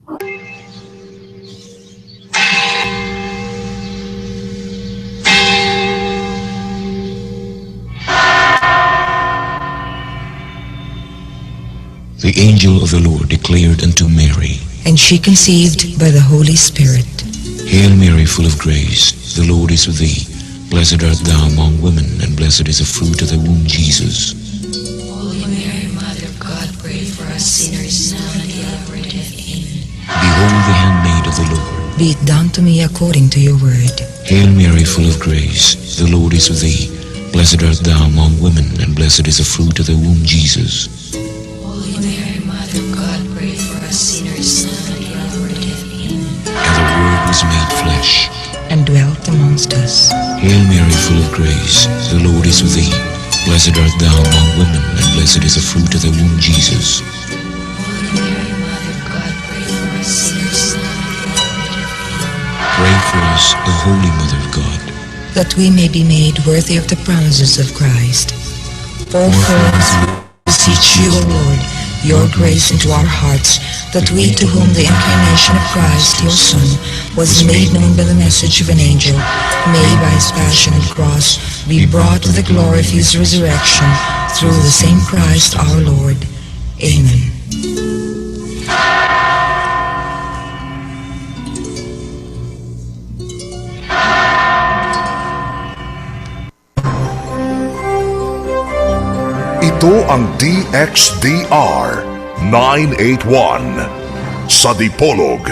The angel of the Lord declared unto Mary, And she conceived by the Holy Spirit. Hail Mary, full of grace, the Lord is with thee. Blessed art thou among women, and blessed is the fruit of thy womb, Jesus. Holy Mary, Mother of God, pray for us sinners now and at the hour of our death. Amen. Behold the handmaid of the Lord. Be it done to me according to your word. Hail Mary, full of grace, the Lord is with thee. Blessed art thou among women, and blessed is the fruit of thy womb, Jesus. Holy Mary, Mother of God, pray for us sinners now and at the hour of our death. Amen. And the Word was made flesh. And dwelt amongst us. Hail Mary, full of grace, the Lord is with thee. Blessed art thou among women, and blessed is the fruit of thy womb, Jesus. Holy Mary, Mother of God, pray for us sinners now and at the hour of our death. Amen. Pray for us, O Holy Mother of God. That we may be made worthy of the promises of Christ. Pour forth, we beseech you, O Lord, your grace into our hearts, that we to whom the incarnation of Christ, your Son, was made known by the message of an angel, may by his passion and cross be brought to the glory of his resurrection, through the same Christ our Lord. Amen. Ito ang DXDR 981 sa Dipolog,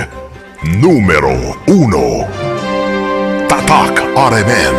numero 1. Tatak RMN.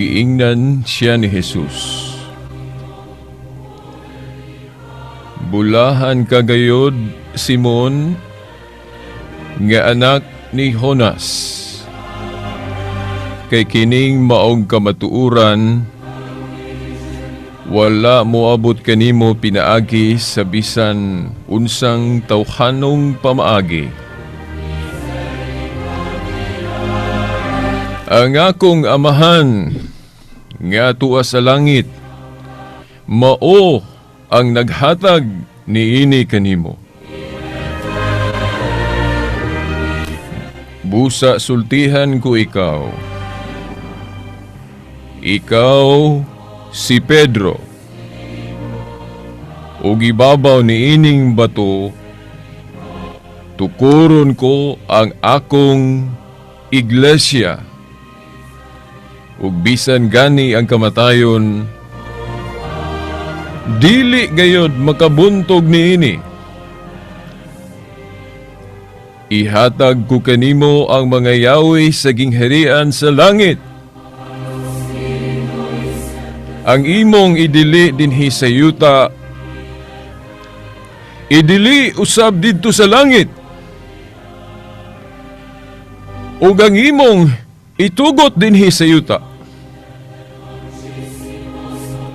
Giingnan siya ni Jesus, "Bulahan ka gayod, Simon, nga anak ni Jonas. Kay kining maong kamatuoran wala moabot kanimo pinaagi sa bisan unsang tawhanong pamaagi. Ang akong amahan nga tuwa sa langit mao ang naghatag niini kanimo. Busa sultihan ko ikaw. Ikaw si Pedro. Ug ibabaw niining bato, tukuron ko ang akong iglesia. Ug bisan gani ang kamatayon, dili gayod makabuntog niini. Ihatag ko kanimo ang mga yawi sa gingharian sa langit. Ang imong idili dinhi sa yuta, idili usab didto sa langit. Ug ang imong itugot dinhi sa yuta,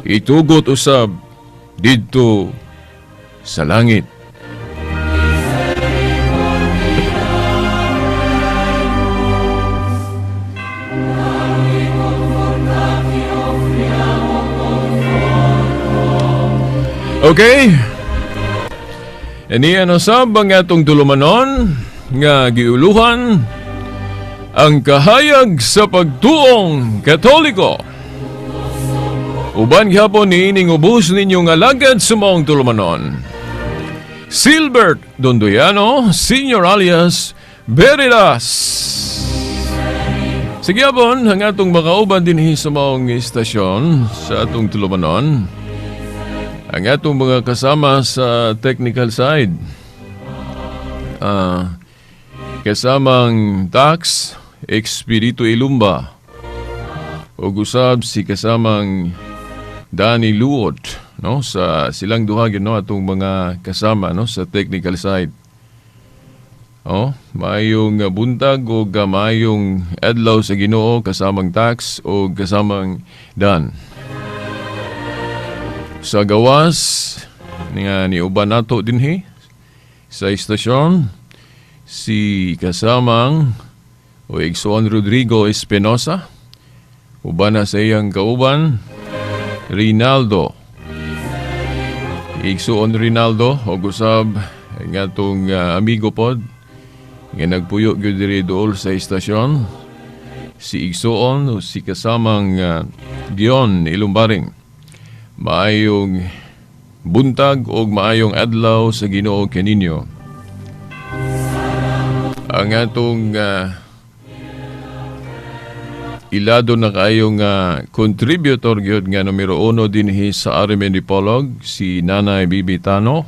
itugot usab didto sa langit." Okay. Aniya na sab ang atong tulumanon nga giuluhan ang kahayag sa pagtuong Katoliko. Uban gihapon niining ubos ninyong alagad sa maong tulumanon, Silbert Dondoyano, Senior alias Veritas. Sige apon, ang atong makauban dinhi sa maong istasyon sa atong tulumanon, ang atong mga kasama sa technical side, kasamang Tax Expedito Ilumba, ug usab si kasamang Danny Luot, no, sa silang duha gyud, no, atong mga kasama, no, sa technical side. Oh, maayong buntag ug maayong adlaw sa Ginoo, kasamang Tax o kasamang Dan. Sa gawas nga niuban nato dinhi sa istasyon, si kasamang o Igsoon Rodrigo Espinosa, uban na sa iyang kauban Rinaldo. Igsoon Rinaldo og usab ang atong amigo pod nga nagpuyo gyud diri duol sa istasyon, si Igsoon o si kasamang Dion Ilumbaring. Maayong buntag og maayong adlaw sa Ginoo kaninyo. Ang atong ilado na kaayong contributor gyud nga numero 1 dinhi sa RMN Dipolog, si Nanay Bibi Tano.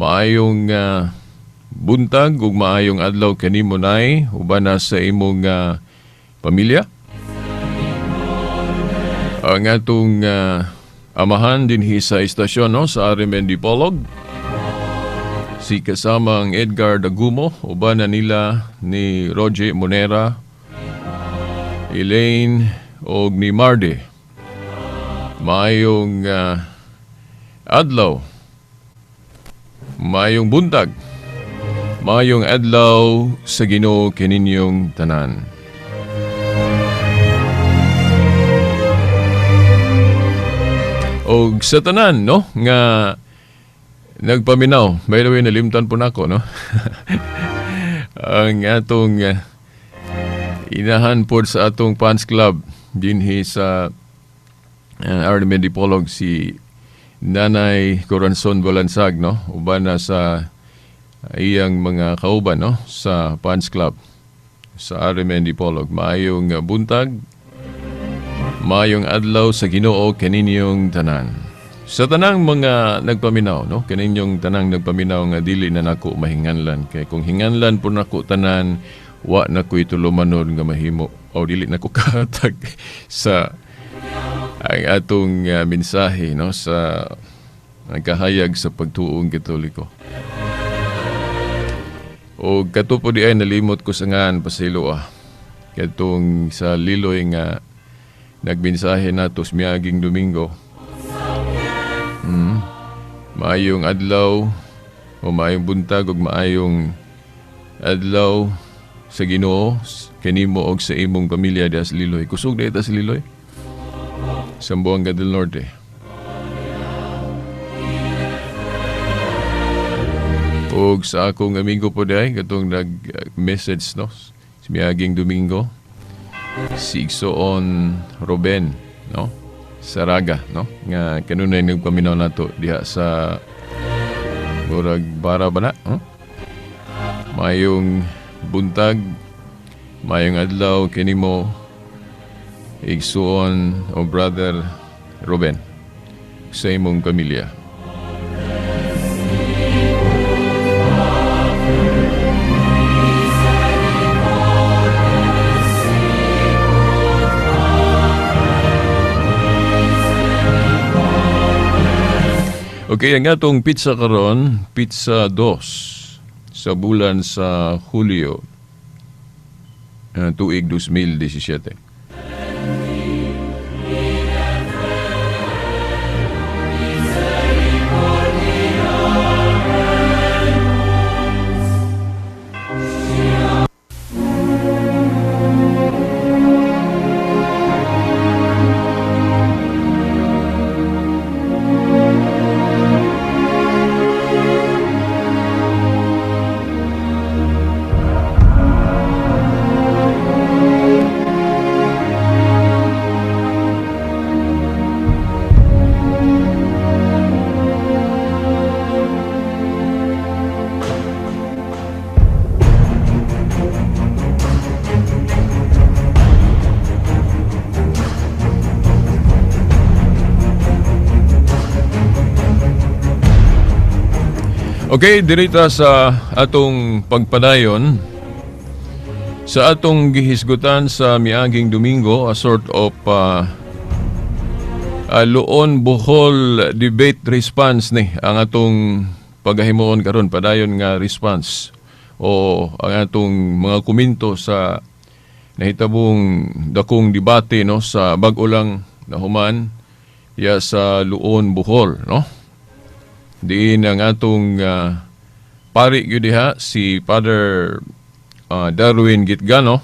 Maayong buntag ug maayong adlaw kanimo, Nay, uban na sa imong pamilya. Ang atong amahan dinhi sa istasyon, no, sa RMN Dipolog, si kasamang Edgar Dagumo, uban na nila ni Roger Monera, Elaine og ni Marde. Maayong adlaw, maayong buntag, maayong adlaw sa Ginoo kaninyong tanan. Og sa tanan, no, nga nagpaminaw, by the way, nalimtan po nako, no, ang atong inahan po sa atong fans club dinhi sa RMN Dipolog, si Nanay Corazon Balansag, no, uban na sa iyang mga kauban, no, sa fans club sa RMN Dipolog. Maayong buntag, maayong adlaw sa Ginoo kaninyong tanan. Sa tanang mga nagpaminaw, no, kaninyong tanang nagpaminaw nga dili na nako mahinganlan, kay kung hinganlan po nako tanan, Wa na ko'y tulumanon nga mahimo o dili na ko kahatag sa ang atong mensahe, no, sa nagkahayag sa pagtuong Katoliko. O kato po di ay nalimot ko sa ngan pasaylo ah. Katong sa Liloy nga nagmensahe nato sa miaging Domingo. Maayong adlaw o maayong buntag ug maayong adlaw sa Ginoo kanimo og sa imong pamilya diha sa Liloy. Kusog diha ta sa Liloy. Zamboanga del Norte. Og sa akong amigo po diay katong nag-message, no, sa miaging Domingo, si Igsoon Ruben, no, Saraga, no, nga kanunay nagpaminaw nato diha sa murag bara ba na, no? Maayong buntag, maayong adlaw kinimo Igsoon o Brother Ruben sa imong pamilya. Okay, ang atong pizza karon, pizza 2 sa bulan sa Hulyo, tuig 2017. Okay, dirita sa atong pagpadayon sa atong gihisgutan sa miaging Domingo, a sort of Luon Bohol debate response ni ang atong pagahimuon karon, padayon nga response o ang atong mga komento sa nahitabong dakong debate, no, sa bag-o lang nahuman ya sa Luon Bohol, no. Diin ang atong pari gyud diha si Father Darwin Gitgano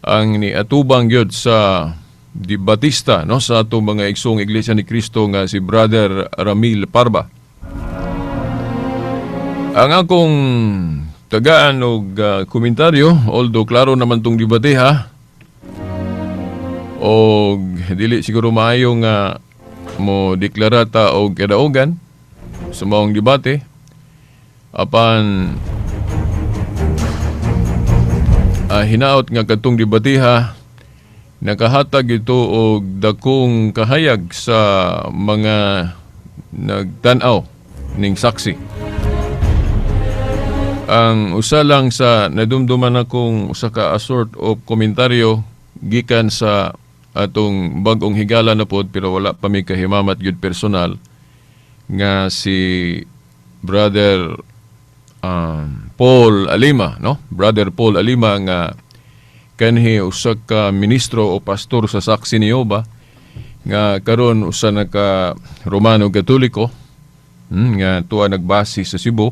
ang niatubang gyud sa debatista, no, sa atong mga igsoong Iglesia ni Cristo nga si Brother Ramil Parba. Ang akong tagaan og komentaryo, although klaro naman tong debate ha, og dili siguro maayo nga mo deklara ta og kadaogan sa maong debate, apan hinaot nga katong debateha nakahatag ito og dakong kahayag sa mga nagtan-aw ning saksi. Ang usa lang sa nadumduman akong usa ka sort of komentaryo gikan sa atong bag-ong higala na pod, pero wala pa mi kahimamat gyud personal, nga si Brother Paul Alima, no? Brother Paul Alima nga kanhi usa ka ministro o pastor sa Saksi ni Jehova nga karon usa na ka Romano Katoliko, nga tuwa nagbase sa Cebu,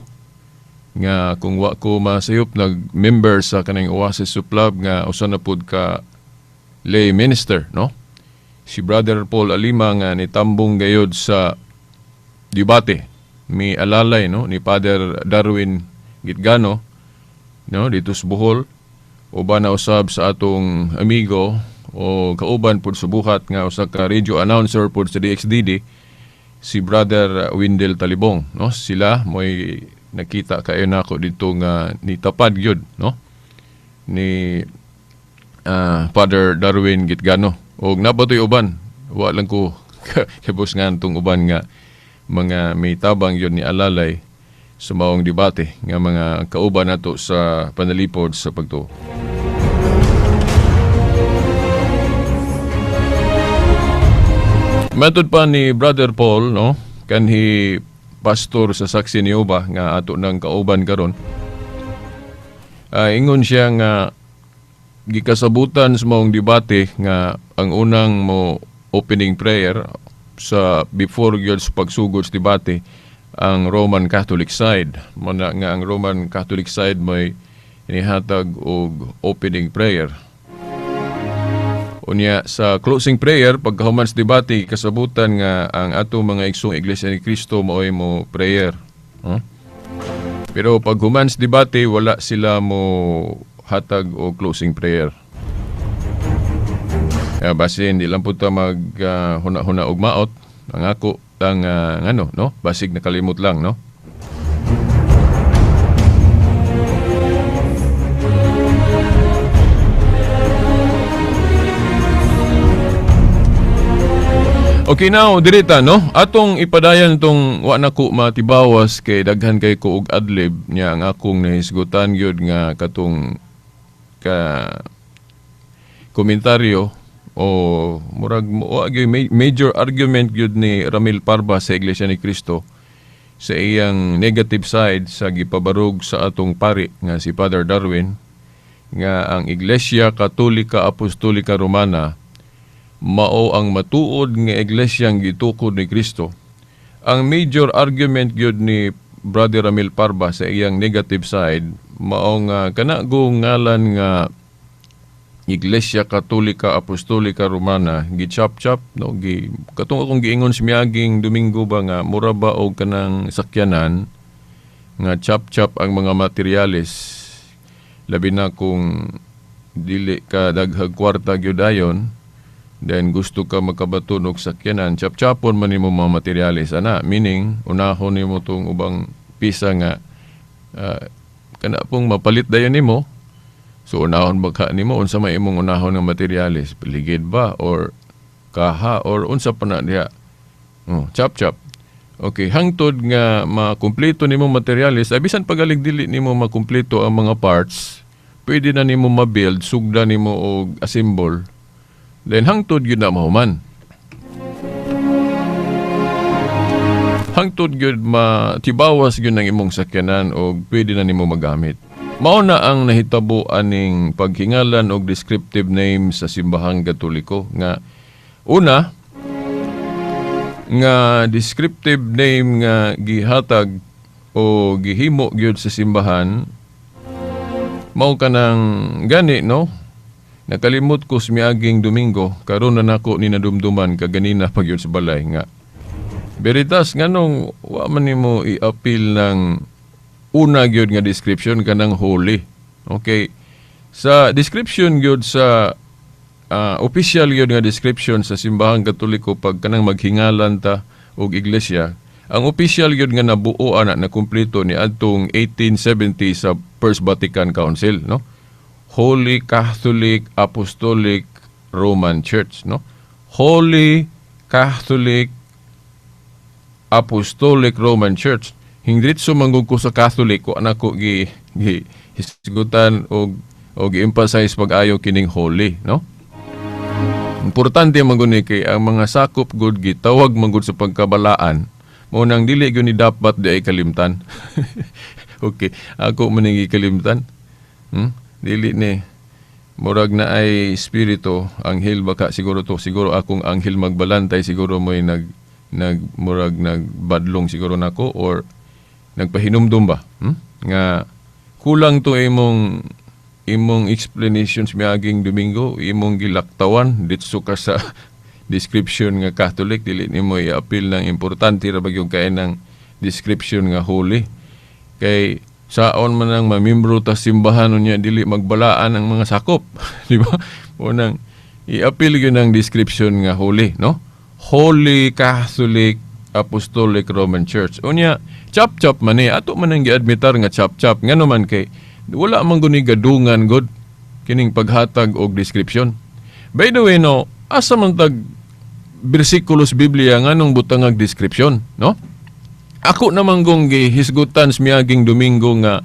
nga kung wa ko masayop nag-member sa kaning Oasis of Love nga usa na pud ka lay minister, no? Si Brother Paul Alima nga nitambong gayod sa debate mi alalay, no, ni Father Darwin Gitgano, no, dito sa Bohol, uban na usab sa atong amigo o kauban pud sa buhat nga usa ka radio announcer pud sa DXDD, si Brother Wendell Talibong, no. Sila mo'y nakita kayo nako dito nga nitapad gyud, no, ni Father Darwin Gitgano. Og napatoy uban, wa lang ko kabus nga antong uban nga mga may tabang yun ni alalay Sa maong debate nga mga kauban nato sa panalipod sa pagtuo. Matod pa ni Brother Paul, no, kanhi pastor sa Saksi ni Jehova nga ato nang kauban karon. Ingon siya nga gikasabutan sa maong debate nga ang unang mo opening prayer sa before gyud sa pagsugod sa debate ang Roman Catholic side. Mao na nga ang Roman Catholic side may inihatag og opening prayer. Unya sa closing prayer pagkahuman sa debate, kasabutan nga ang ato mga igsoong Iglesia ni Cristo maoy mo prayer. Huh? Pero pag human sa debate, wala sila mo hatag og closing prayer. Ya, base hindi lang po ta mag huna-huna og maot ang ako ang ano, no, basig nakalimot lang, no. Okay, now dirita, no, atong ipadayan tong wa na ko matibawas kay daghan kay ko og adlib niya ang akong nahisgutan gyud nga katong ka komentaryo o murag wa gyud major argument gyud ni Ramil Parba sa Iglesia ni Cristo sa iyang negative side sa gipabarog sa atong pari nga si Father Darwin nga ang Iglesia Katolika Apostolika Romana mao ang matuod nga iglesyang gitukod ni Kristo. Ang major argument gyud ni Brother Ramil Parba sa iyang negative side mao nga kana go ngalan nga Iglesia Katolika Apostolika Romana gi-chop-chop, no, gi katong akong giingon sa miaging Domingo ba nga mura ba og kanang sakyanan nga chop-chop ang mga materyales, labi na kung dili ka daghag kwarta gyud ayon, then gusto ka makabaton og sakyanan, chop-chopon man nimo mga materyales ana, meaning unahon nimo tong ubang pisa nga kana pong mapalit dayon nimo. So unahon ba ka nimo, unsa may imong unahon nga materyales, paligid ba or kaha or unsa pa na diha? Oh, chop chop. Okay, hangtod nga makumpleto nimo materyales, ay bisan pagalig dili nimo makumpleto ang mga parts, pwede na nimo ma-build, sugda nimo og assemble. Then hangtod gyud na mahuman. Hangtod gyud matibawas gyud ang imong sakyanan og pwede na nimo magamit. Mao na ang nahitabo aning paghingalan og descriptive name sa simbahang Katoliko nga una nga descriptive name nga gihatag o gihimo gyud sa simbahan mao kanang gani, no. Nakalimot ko sa miaging Domingo, karon na nako ni nadumduman kaganina pag yun sa balay nga Veritas, nganong wa man nimo i-appeal ng una gyud nga description kanang holy. Okay. Sa description gyud sa official gyud nga description sa simbahang Katoliko pag kanang maghingalan ta og iglesia, ang official gyud nga nabuo ana na kumpleto ni adtong 1870 sa First Vatican Council, no? Holy Catholic Apostolic Roman Church, no? Holy Catholic Apostolic Roman Church. Hingdritso manggug ko sa Catholic ko anak ko gi hisgutan og gi-emphasize pag-ayo kining holy, no? Importante man gud ni kay ang mga sakop gud gitawag man gud sa pagkabalaan. Mao nang dili gyud ni dapat di ay kalimtan. Okay, ako man ning gikalimtan. Dili ni murag na ay espiritu, anghel baka siguro to, siguro akong anghel magbalantay siguro mo'y nag nag murag nagbadlong siguro nako or nagpahinumdum ba, Nga kulang to imong imong explanations miaging Domingo, imong gilaktawan ditso ka sa description nga Catholic, dili nimo i-appeal ng importante ra ba gyud kay ng description nga holy. Kay saon man ang mamembro ta simbahan unya dili magbalaan ang mga sakop, di ba? Unang i-appeal gyud ang description nga holy, no? Holy Catholic Apostolic Roman Church. Unya chop-chop man ni, ato man ang giadmitar nga chop-chop, ngano man kay wala man guni gadungan god kining paghatag og description. By the way, no, asa man tag bersikulos Biblia nganong butangag description, no? Ako naman gong gihisgutan sa miaging Domingo nga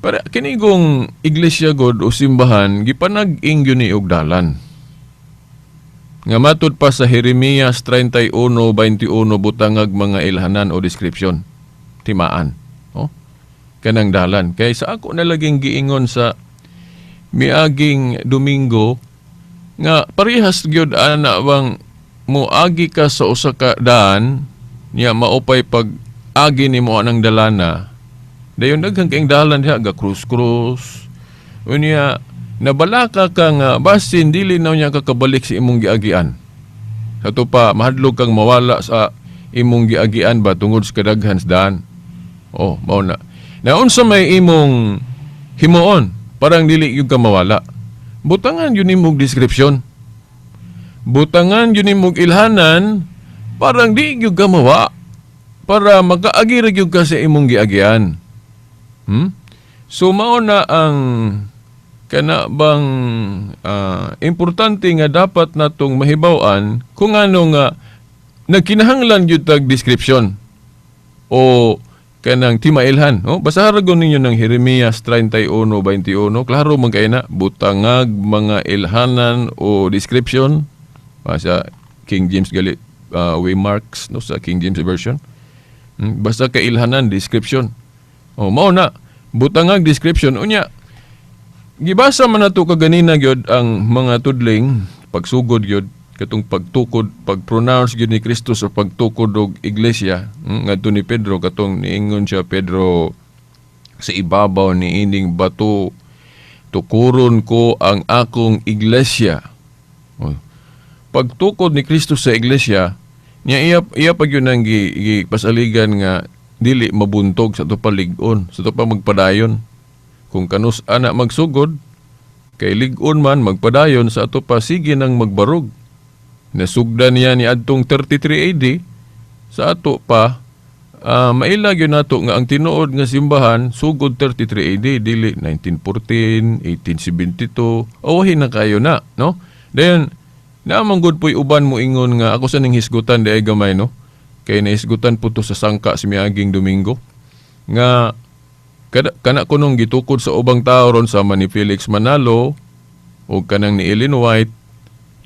para kini gong iglesia god o simbahan gipanag-ing gyud ni og dalan. Nga matud pa sa Jeremias 31:21 butangag mga ilhanan o description. Timaan. Oh? Kanang dalan. Kay sa ako nalaging giingon sa miaging Domingo nga parehas gyud ana bang moagi ka sa usa ka daan niya maupay pag agi nimo anang dalana dayon daghang kaayong dalan diha ga krus-krus unya nabalaka ka nga basin dili na niya kakabalik sa imong giagian sa ato pa mahadlok kang mawala sa imong giagian ba tungod sa kadaghan sa daan. Oh, mao na. Na unsa may imong himuon parang dili gyud ka mawala, butangan yun imong description, butangan yun imong ilhanan parang di gyud ka mawa para makaagi ra gyud ka sa imong giagian. So mao na ang kana bang importante nga dapat natong mahibaw-an kung ano nga nagkinahanglan gyud tag description o kanang timailhan. Oh, basahan ra gyud ninyo ng Jeremias 31:21. Klaro man kay na, butangag mga ilhanan o description. Sa King James gali waymarks no, sa King James Version. Basta kay ilhanan description. Oh, mao na butangag description unya. Gibasa man nato kaganina gyud ang mga tudling pagsugod gyud katong pagtukod, pag-pronounce gyud ni Kristo sa pagtukod og iglesia ngadto ni Pedro, katong niingon siya Pedro sa ibabaw ni ining bato tukuron ko ang akong iglesia. Oh. Pagtukod ni Kristo sa iglesia niya iya pag yun ang gipasaligan nga dili mabuntog sa to palig-on, sa to pa magpadayon. Kung kanus ana magsugod kay lig-on man magpadayon sa ato pa sige nang magbarog. Nasugdan niya ni adtong 33 AD sa ato pa maila gyud nato nga ang tinuod nga simbahan sugod 33 AD dili 1914, 1872, awahin na kayo na, no? Then naamang gud po'y uban mo ingon nga ako sa ning hisgutan di ay gamay, no? Kay nahisgutan po to sa sangka sa miaging Domingo nga kana kunong gitukod sa ubang tao ron sama ni Felix Manalo o kanang ni Ellen White.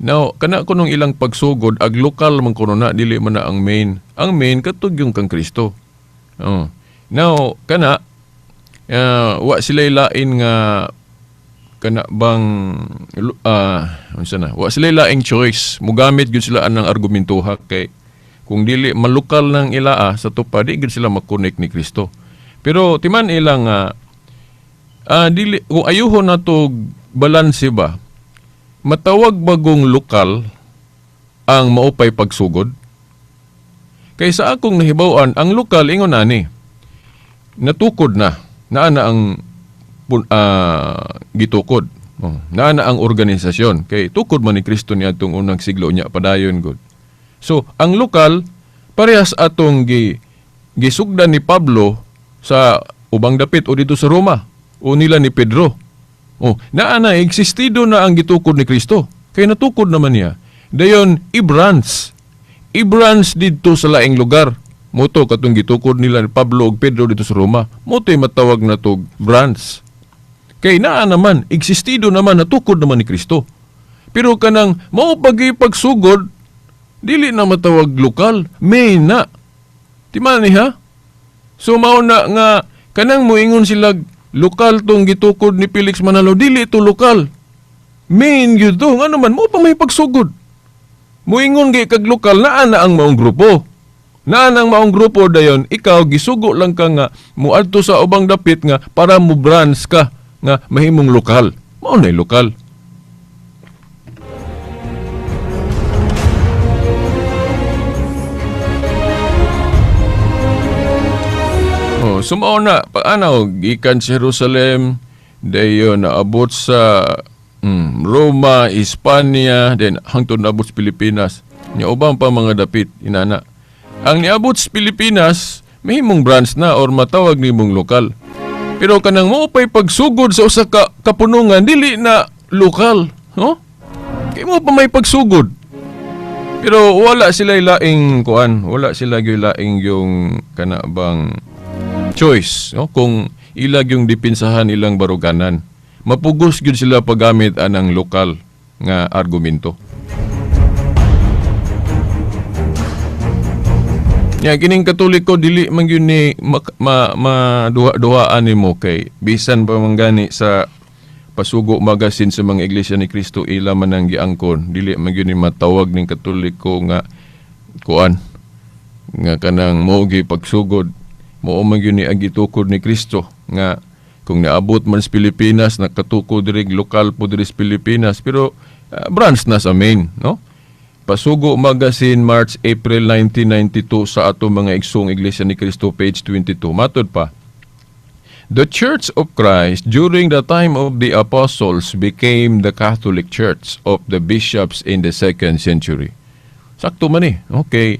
Now, kana kunong ilang pagsugod ag lokal man kuno na dili man na ang main. Ang main katog yung kang Kristo. Oh. Now, kana wa sila lain nga kana bang unsa na? Wa sila laing choice. Mugamit gyud sila anang argumentoha kay kung dili malokal nang ilaa sa tupa di gyud sila makonek ni Kristo. Pero timan ilang dili kung ayuhon nato balanse ba, matawag bagong lokal ang maupay pagsugod? Kaysa akong nahibaw-an, ang lokal ingon ani natukod na, naa na ang gitukod. Oh, naa na ang organisasyon kay tukod man ni Kristo niadtong unang siglo nya padayon gud. So ang lokal parehas atong gisugdan ni Pablo sa ubang dapit o dito sa Roma o nila ni Pedro. Oh, naa na existido na ang gitukod ni Kristo. Kay natukod naman niya. Dayon i-branch. I-branch didto sa laing lugar. Moto katong gitukod nila ni Pablo ug Pedro dito sa Roma. Moto'y matawag na tog branch. Kay naa naman, existido naman, natukod naman ni Kristo. Pero kanang mao pagsugod, dili na matawag lokal, main na. Timan ni ha? So mao na nga kanang moingon sila lokal tong gitukod ni Felix Manalo, dili ito lokal. Main gyud to, ngano man mo pa may pagsugod. Moingon gay kag lokal naa na ang maong grupo. Naa na ang maong grupo dayon, ikaw gisugo lang ka nga moadto sa ubang dapit nga para mo branch ka nga mahimong lokal. Mao nay lokal. Oh, sumao na paano gikan sa Jerusalem, dayon naabot sa Roma, Hispania, then hangtod naabot sa Pilipinas. Nya ubang pa mga dapit inana. Ang niabot sa Pilipinas, mahimong branch na or matawag nimong lokal. Pero kanang mo pa'y pagsugod sa usa ka kapunungan, dili na lokal, no? Kay mo pa may pagsugod. Pero wala sila laing kuan, wala sila gyud laing yung kana bang choice, no? Kung ilag yung dipinsahan ilang baruganan. Mapugos gyud sila paggamit anang lokal nga argumento. Ya kining Katoliko dili man gyud ni maduha-duhaan nimo kay bisan pa man gani sa Pasugo Magazine sa mga Iglesia ni Cristo ila man ang giangkon, dili man gyud ni matawag ning Katoliko nga kuan nga kanang mao gi pagsugod, mao man gyud ni ang gitukod ni Kristo nga kung naabot man sa Pilipinas nakatukod diri lokal po diri sa Pilipinas pero branch na sa main, no? Pasugo Magazine, March, April 1992 sa ato mga igsoong Iglesia ni Cristo, page 22. Matod pa, the Church of Christ during the time of the Apostles became the Catholic Church of the bishops in the 2nd century. Sakto man eh. Okay.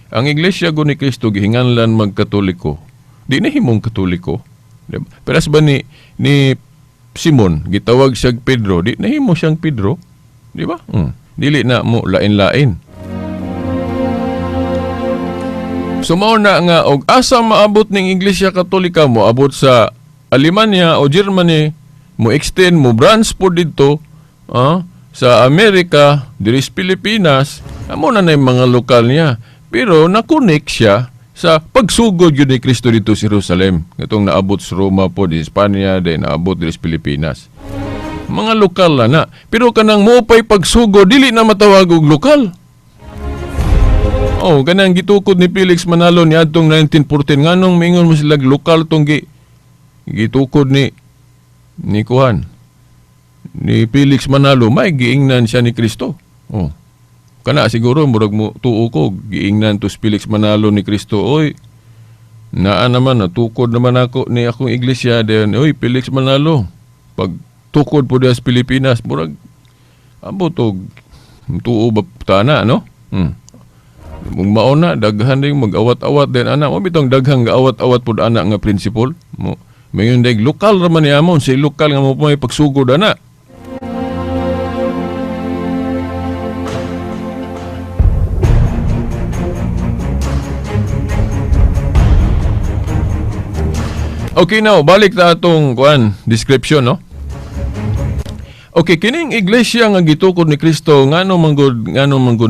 Ang Iglesia go ni Cristo gihinganlan magkatoliko. Di na himong Katoliko. Diba? Pero as ba ni Simon, gitawag siya Pedro, di na himo siyang Pedro. Di ba? Dili na mo lain-lain. So mao na nga og asa maabot ning Iglesia Katolika, mo abot sa Alemanya o Germany, mo extend mo branch po didto sa Amerika, diri sa Pilipinas, amo na na yung mga lokal niya. Pero nakonek siya sa pagsugod yun ni Kristo dito sa Jerusalem. Itong naabot sa Roma po, di Espanya, di naabot diri sa Pilipinas. Mga lokal na na. Pero kanang mo pa'y pagsugod, dili na matawag og lokal. Oh, kanang gitukod ni Felix Manalo ni adtong 1914, nganong mingon mo sila lokal tong gitukod ni kuhan ni Felix Manalo, may giingnan siya ni Kristo. Oh. Kana siguro murag mo tuo ko giingnan to si Felix Manalo ni Kristo. Oy, naa naman natukod naman ako ni akong iglesia then oy Felix Manalo pag tukod po diha sa Pilipinas murag ambot og tuo ba tana, no? Mung mauna daghan ding mag-awat-awat din ana mo bitong daghang gaawat-awat pud ana nga principle mo mayon dag lokal ra man ni amon si lokal nga mo may pagsugod ana. Okay, now balik ta atong kuan description, no? Okay, kining iglesia nga gitukod ni Kristo, ngano man gud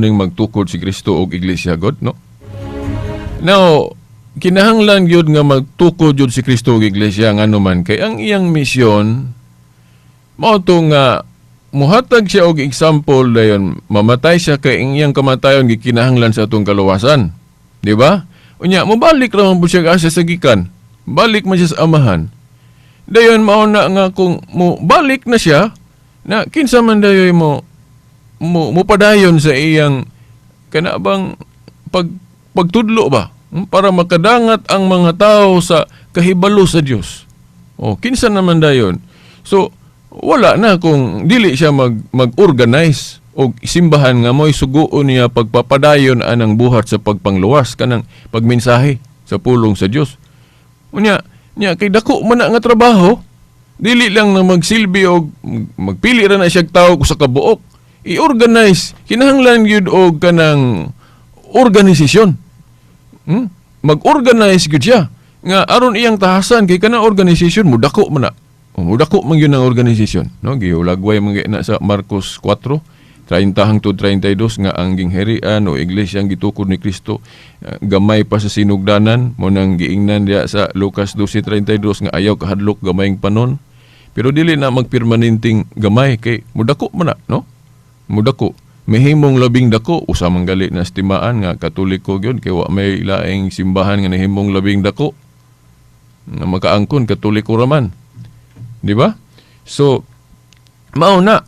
ning magtukod si Kristo og iglesia god, no? Now, kinahanglan gyud nga magtukod gyud si Kristo og iglesia ngano man kay ang iyang misyon mao to nga muhatag siya og example dayon mamatay siya kay ang iyang kamatayon gikinahanglan sa atong kaluwasan. Di ba? Unya mobalik ra man pud siya asa sa gikan. Balik man siya sa amahan. Dayon mao na nga kung mo balik na siya na kinsa man dayoy mo padayon sa iyang kana bang pagtudlo ba para makadangat ang mga tao sa kahibalo sa Dios. O kinsa naman dayon. So wala na kung dili siya mag-organize og simbahan nga mo'y suguon niya pagpapadayon anang buhat sa pagpangluwas kanang pagmensahe sa pulong sa Dios. Unya, niya kay dako man na nga trabaho, dili lang na magsilbi og magpili ra na siyag tawo sa kabuok. I-organize, kinahanglan gyud og kanang organisasyon. Mag-organize gyud siya nga aron iyang tahasan kay kanang organisasyon mudako man na. Mudako man gyud ang organisasyon, no? Giulagway man gyud na sa Marcos 4 30 hangtod 32 nga ang gingharian o iglesia ang gitukod ni Kristo gamay pa sa sinugdanan mo nang giingnan diya sa Lucas 12:32 nga ayaw kahadlok gamayng panon pero dili na magpermanenteng gamay kay mudako man na, no? Mudako mahimong labing dako usa man gali na estimaan nga Katoliko gyud kay wa may laing simbahan nga nahimong labing dako nga makaangkon Katoliko ra man, di ba? So mao na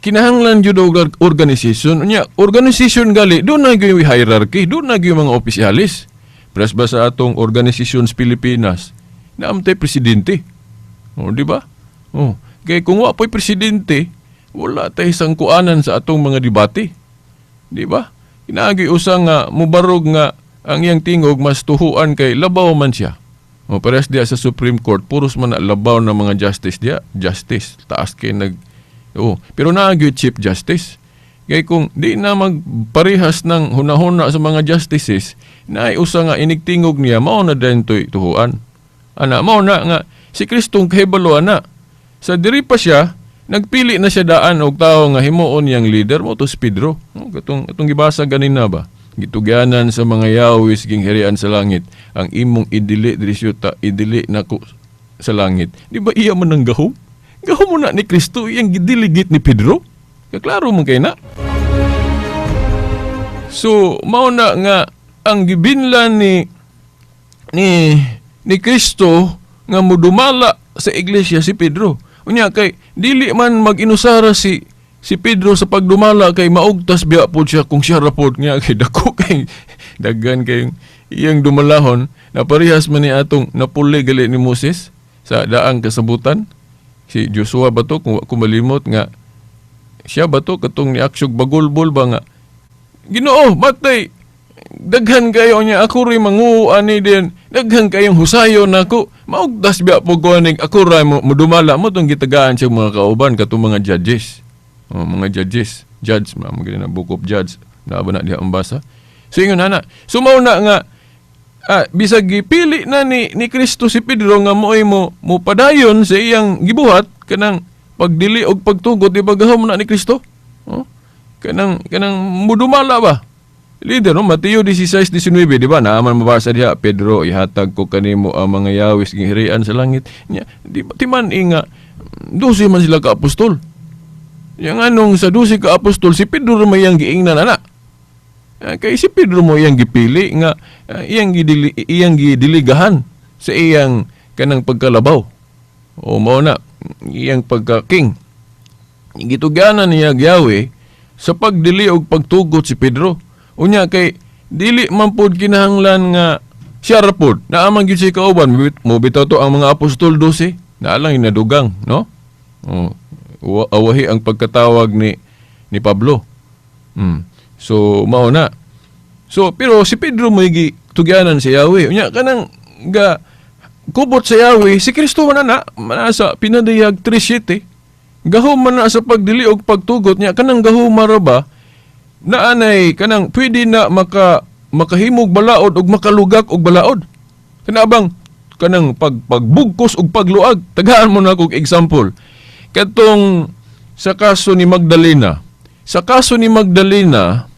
kinahanglan jud og organisasyon. Unya, organisasyon gali, doon na gyud hierarchy, doon na gyud mga opisyalis. Pres ba sa atong organisasyon sa Pilipinas, naamtay presidente. O, di ba? O, kay kung wa po'y presidente, wala tay sangkuanan sa atong mga debate. Di ba? Kinaagi usa nga mubarog nga ang iyang tingog mas tuhuan kay labaw man siya. O, parehas diya sa Supreme Court, puros man na labaw na mga justice diya. Justice, taas kay nag... Oh, pero naa gyud Chief Justice. Kay kung di na magparehas ng hunahuna sa mga justices, na ay usa nga inigtingog niya, mao na din to'y tuhuan. Ana, mao na nga, si Kristong kahibalo ana. Sa diri pa siya, nagpili na siya daan og tao nga himuon niyang leader mo to si Pedro. No, katong atong gibasa ganina ba? Gitugyanan sa mga yawis gingharian sa langit ang imong idili diri syuta, idili nako sa langit. Di ba iya man ang gahom? Gahom mo na ni Kristo iyang gidelegate ni Pedro. Kaklaro man kay na. So mao na nga ang gibinlan ni Kristo nga mudumala sa iglesia si Pedro. Unya kay dili man mag-inusara si Pedro sa pagdumala kay maugtas biya pod siya kung siya ra pod nga kay dako kay daghan kay iyang dumalahon na parehas man ni atong napuli gali ni Moses sa daang kasabutan. Si Joshua ba to kung wa ko malimot nga siya ba to katong niaksyog bagulbol ba nga Ginoo matay daghan kayo niya ako rin manguo ani din daghan kayong husayon nako maugtas biya po ko aning ako ra mo mudumala mo tong gitagaan siya mga kauban katong mga judges. Oh, mga judges, judge ma mo na book of judge na ba na diha ang basa. So ingon ana, so mao na nga bisag gipili na ni Kristo si Pedro nga mo'y mo padayon sa iyang gibuhat kanang pagdili og pagtugot, di ba gahom na ni Kristo? Oh, kanang mudumala ba? Leader, no? Mateo 16:19, di ba? Naaman mabasa diha, Pedro, ihatag ko kanimo ang mga yawis gingharian sa langit. Nya, di ba timan inga 12 man sila ka apostol. Yang anong sa 12 ka apostol si Pedro may iyang giingnan ana. Kay si Pedro mo iyang gipili nga iyang gidiligahan sa iyang kanang pagkalabaw. O mao na iyang pagka-king. Gitugyanan niya Yahweh sa pagdili og pagtugot si Pedro. Unya kay dili man pod kinahanglan nga siya ra pod. Naa man gyud siya kauban, mo bitaw to ang mga apostol 12, naa lang inadugang, no? Oh, awahi ang pagkatawag ni Pablo. So mao na. So pero si Pedro mo gitugyanan si Yahweh. Unya kanang ga kubot sa Yahweh si Kristo man na manasa pinadayag 3:7. Gahom man na sa pagdili og pagtugot niya kanang gahom ra ba naanay kanang pwede na makahimog balaod og makalugak og balaod. Kanabang kanang pagbugkos og pagluag. Tagaan mo na kog example. Katong sa kaso ni Magdalena. Sa kaso ni Magdalena,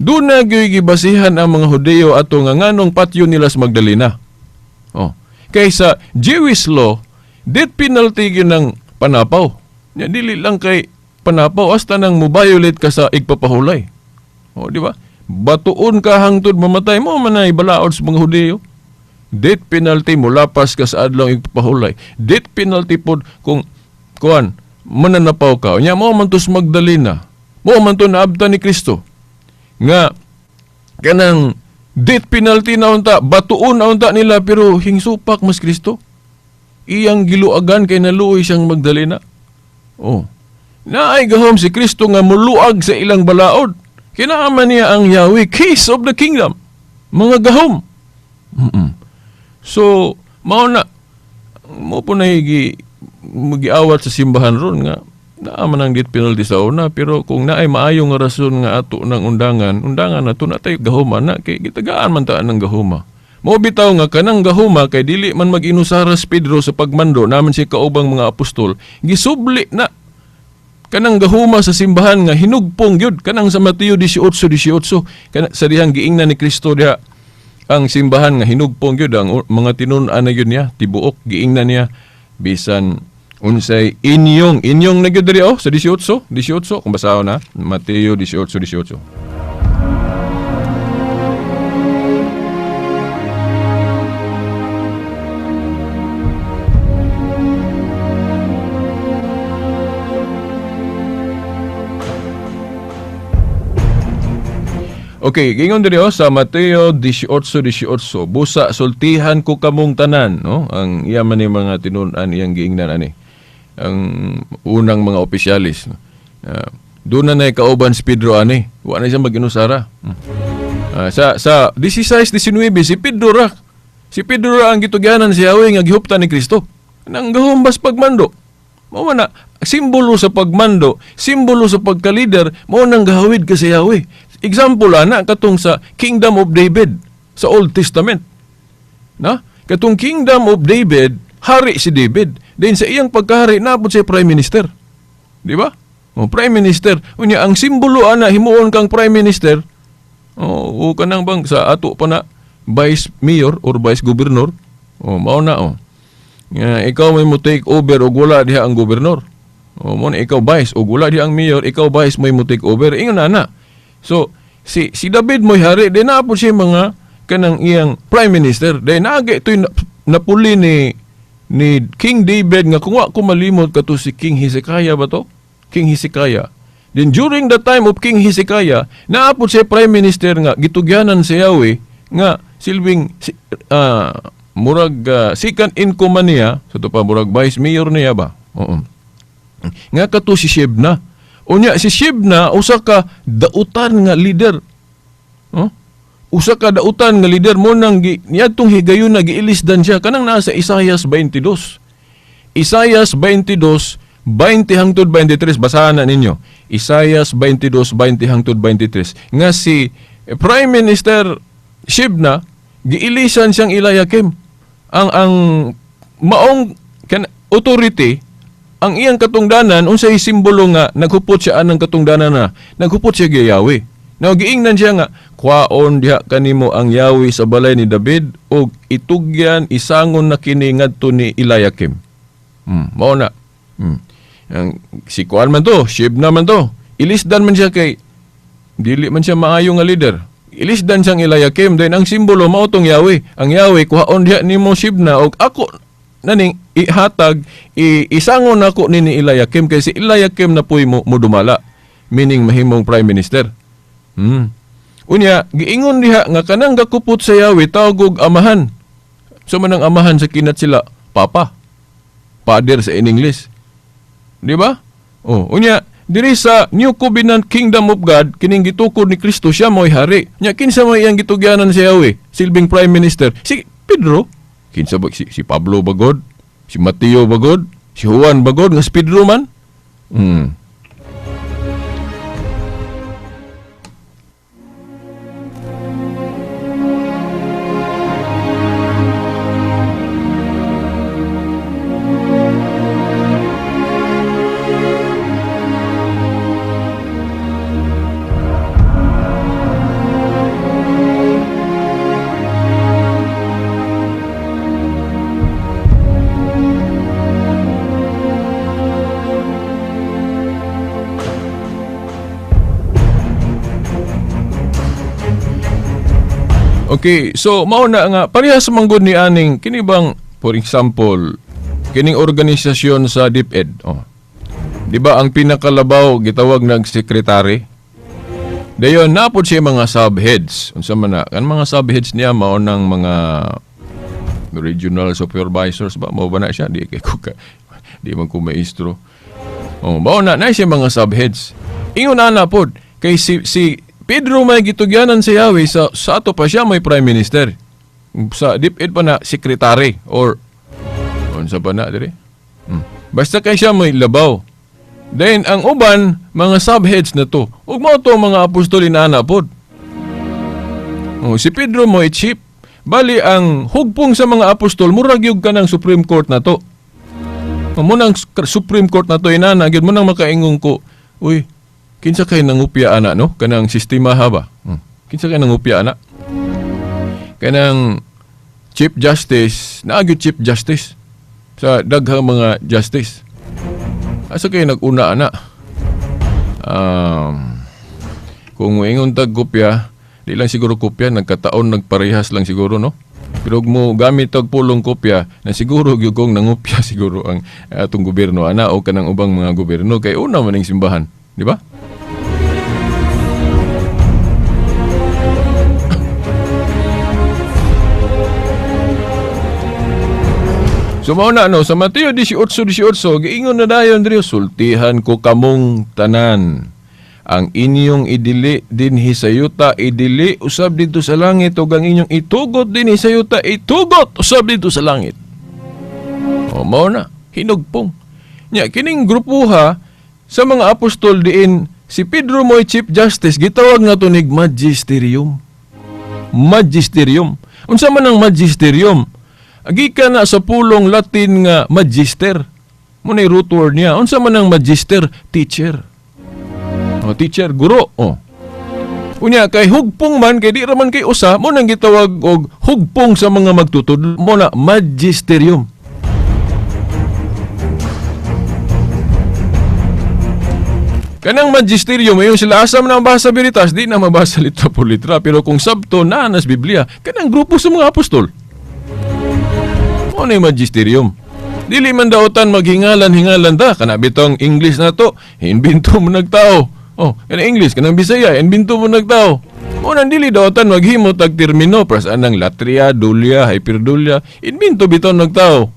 doon na gibasihan ang mga Hudeo ato nga nganong patyo nila sa Magdalena. Oh. Kaysa Jewish law, death penalty yun ng panapaw. Ya, dili lang kay panapaw hasta nang mo-violate ka sa igpapahulay. O, di ba? Batuon ka hangtod mamatay mo manay balaod sa mga Hudeo. Death penalty mulapas ka sa adlaw igpapahulay. Death penalty pod kung kuan mananapaw ka. Nya mo man to sa Magdalena. Mo man to naabta ni Kristo. Nga kanang death penalty na unta, batuon na unta nila pero hingsupak mas Kristo. Iyang giluagan kay naluoy siyang Magdalena. Oh. Naay gahom si Kristo nga muluag sa ilang balaod. Kinaaman niya ang Yahweh, keys of the kingdom. Mga gahom. Mm-mm. So, mao na mo po na magiawat sa simbahan ron nga naa man ang death penalty sa una pero kung naay maayo nga rason nga ato ng undangan, undangan na to na tayo gahoma na kay gitagaan man ta ng gahoma. Mao bitaw nga kanang gahoma kay dili man mag-inusara si Pedro sa pagmando naman siya kaubang mga apostol, gisubli na kanang gahuma sa simbahan nga hinugpong gyud kanang sa Mateo 18:18 kana sa dihang giingnan ni Kristo diha ang simbahan nga hinugpong gyud ang mga tinun-an na gyud niya tibuok giingnan niya bisan unsay inyong na gyud diri oh sa 18 kung basahon na Mateo 18:18. Okay, gingon diri oh, sa Mateo 18:18, busa sultihan ko kamong tanan, no? Ang iya man ni mga tinun-an iyang giingnan ani. Ang unang mga opisyalis, no? Doon na nay kauban si Pedro ani, wa na siya mag-inusara. Sa 16:19 si Pedro ra. Si Pedro ra ang gitugyanan si Yahweh nga gihuptan ni Kristo. Nang gahumbas pagmando. Mao man na simbolo sa pagmando, simbolo sa pagka-leader, mao nang gahawid ka sa Yahweh. Example ana katong sa Kingdom of David sa Old Testament. Na? Katong Kingdom of David, hari si David. Then sa iyang pagkahari naapod siya prime minister. Di ba? O, prime minister. Unya ang simbolo ana himuon kang prime minister. O, o kanang bang sa ato pa na vice mayor or vice governor. O, mao na o. Nga ikaw may mo take over og wala diha ang gobernador. O mo na ikaw vice og wala diha ang mayor, ikaw vice may mo take over. Ingon na na. So si si David mo'y hari, di naa po siya mga kanang iyang prime minister. Dahil naagi ito'y napuli ni King David nga kung wa ko malimot kato si King Hezekiah ba to? King Hezekiah. Then during the time of King Hezekiah, naapod siya prime minister nga gitugyanan si Yahweh nga silbing si, murag second in command niya, sa to pa murag vice mayor niya ba? Oo. Nga kato si Shebna. Unya si Shebna usa ka dautan nga leader. Huh? Usa ka dautan nga leader mo nang niadtong higayon na giilisdan siya kanang naa sa Isaias 22. Isaias 22 20 hangtod 23, basahan na ninyo. Isaias 22 20 hangtod 23 nga si Prime Minister Shebna giilisan siyang Eliakim. Ang maong authority ang iyang katungdanan unsay simbolo nga naghupot siya anang katungdanan na naghupot siya gi Yahweh. Now giingnan siya nga kwaon diha kanimo ang Yahweh sa balay ni David og itugyan isangon na kini ngadto ni Eliakim. Mao na. Ang si kuan man to, Shebna man to. Ilisdan man siya kay dili man siya maayo nga leader. Ilisdan siyang Eliakim then ang simbolo mao tong Yahweh. Ang Yahweh kuhaon diha nimo Shebna og ako naning ihatag isangon nako ni Eliakim kay si Eliakim na puy mo dumala, meaning mahimong prime minister. Unya giingon diha nga kanang gakupot sa Yahweh tawag og amahan. So man ang amahan sa kinat sila papa, father sa in English. Di ba? Oh, unya diri sa New Covenant Kingdom of God kining gitukod ni Kristo siya mo'y hari. Nya kinsa may iyang gitugyanan sa Yahweh? Silbing prime minister si Pedro. Kinsa ba si Pablo bagod? Si Mateo bagod? Si Juan bagod nga si Pedro man? Okay, so mao na nga parehas man gud ni aning kini bang for example kining organisasyon sa DepEd. Oh. Di ba ang pinakalabaw gitawag nag sekretary? Dayon napod siya mga subheads. Unsa man na? Kan mga subheads niya mao nang mga regional supervisors ba mao ba na siya? Di kay ko ka, di man ko maestro. Oh, mao na na siya mga subheads. Ingon ana pod kay si Pedro may gitugyanan sa Yahweh sa ato pa siya may prime minister. Sa DepEd pa na secretary or unsa pa na dire. Basta kay siya may labaw. Then ang uban mga subheads na to. Ug mao to mga apostol inana pod. Oh, si Pedro mo chief. Bali ang hugpong sa mga apostol murag gyud kanang Supreme Court na to. Mo nang Supreme Court na to inana gyud mo nang makaingon ko. Uy, kinsa kay nangupya ana no? Kanang sistema ha ba? Kinsa kay nangupya ana? Kanang Chief Justice, naagyo Chief Justice sa daghang mga justice. Asa kay nag-una ana? Kung moingon tag kopya, di lang siguro kopya, nagkataon nagparehas lang siguro no. Pero mo gamit og pulong kopya, na siguro gyud kong nangupya siguro ang atong gobyerno ana o kanang ubang mga gobyerno kay una man ning simbahan, di ba? So mao na no, sa Mateo 18:18 giingon na dayon diri, sultihan ko kamong tanan. Ang inyong idili dinhi sa yuta, idili usab didto sa langit, ug ang inyong itugot dinhi sa yuta, itugot usab didto sa langit. O mao na, hinugpong. Nya kining grupuha sa mga apostol diin si Pedro mo'y Chief Justice, gitawag nga to nig magisterium. Magisterium. Unsa man ang magisterium? Gikan na sa pulong Latin nga magister. Mo na root word niya. Unsa man ang magister? Teacher. O, teacher, guro. O. Unya kay hugpong man kay di ra man kay usa, mo nang gitawag og hugpong sa mga magtutudlo, mo na magisterium. Kanang magisterium, ayon sila asa man ang basa Veritas, di na mabasa litra por litra, pero kung sabto na nas Biblia, kanang grupo sa mga apostol. Mo na magisterium. Dili man daotan maghingalan-hingalan ta, kana bitong English na to, imbento mo nagtao. Oh, kanang English, kanang Bisaya, imbento mo nagtao. Mo nang dili daotan maghimo tag termino, pras anang latria, dulia, hyperdulia, imbento bitaw nagtao.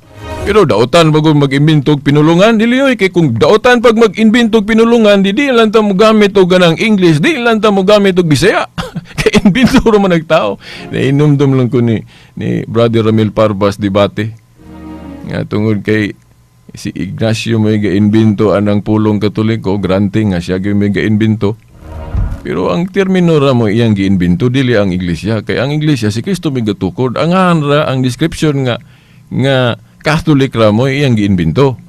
Pero daotan bago mag-imbento og pinulungan, dili oy, kay kung daotan pag mag-imbento og pinulungan, di lang ta mogamit og ganang English, di lang ta mogamit og Bisaya. Kay imbento ra man nagtao. Nainumdum lang ko ni Brother Ramil Parbas debate. Nga tungod kay si Ignacio may ga-imbento anang pulong Katoliko, granting nga siya gyud may ga-imbento. Pero ang termino ra mo iyang giimbento, dili ang iglesia. Kay ang iglesia si Kristo may gatukod. Ang ra ang description nga nga Catholic ra mo iyang giimbento.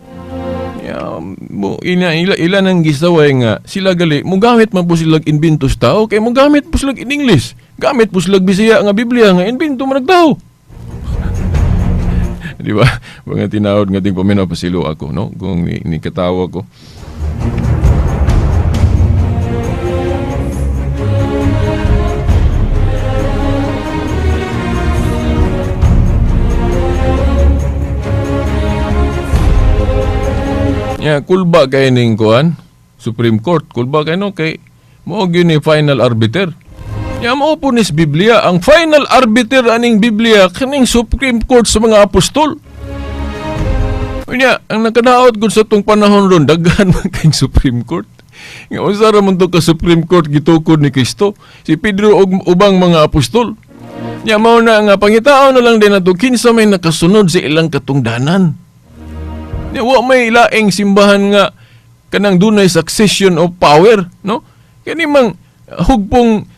Ya, mo ila nang gisaway nga sila gali mogamit man po sila imbento sa tao kay mogamit po sila in English. Gamit po sila Bisaya nga Biblia nga imbento man nagtao. Di ba? Mga tinawod nga ting paminaw pasilo ako, no? Kung ni katawa ko. Ya, kulba kay ning kuan, Supreme Court, kulba kay no kay mao gyud ni final arbiter. Ya mao po nis Biblia, ang final arbiter aning Biblia kining Supreme Court sa mga apostol. Unya, ang nakadaot gud sa tong panahon ron daghan man kay Supreme Court. Nga unsa ra man to ka Supreme Court gitukod ni Kristo, si Pedro ug ubang mga apostol. Nya mao na nga pangitaon na lang din nato kinsa may nakasunod sa ilang katungdanan. Nya wa may laing simbahan nga kanang dunay succession of power, no? Kani mang hugpong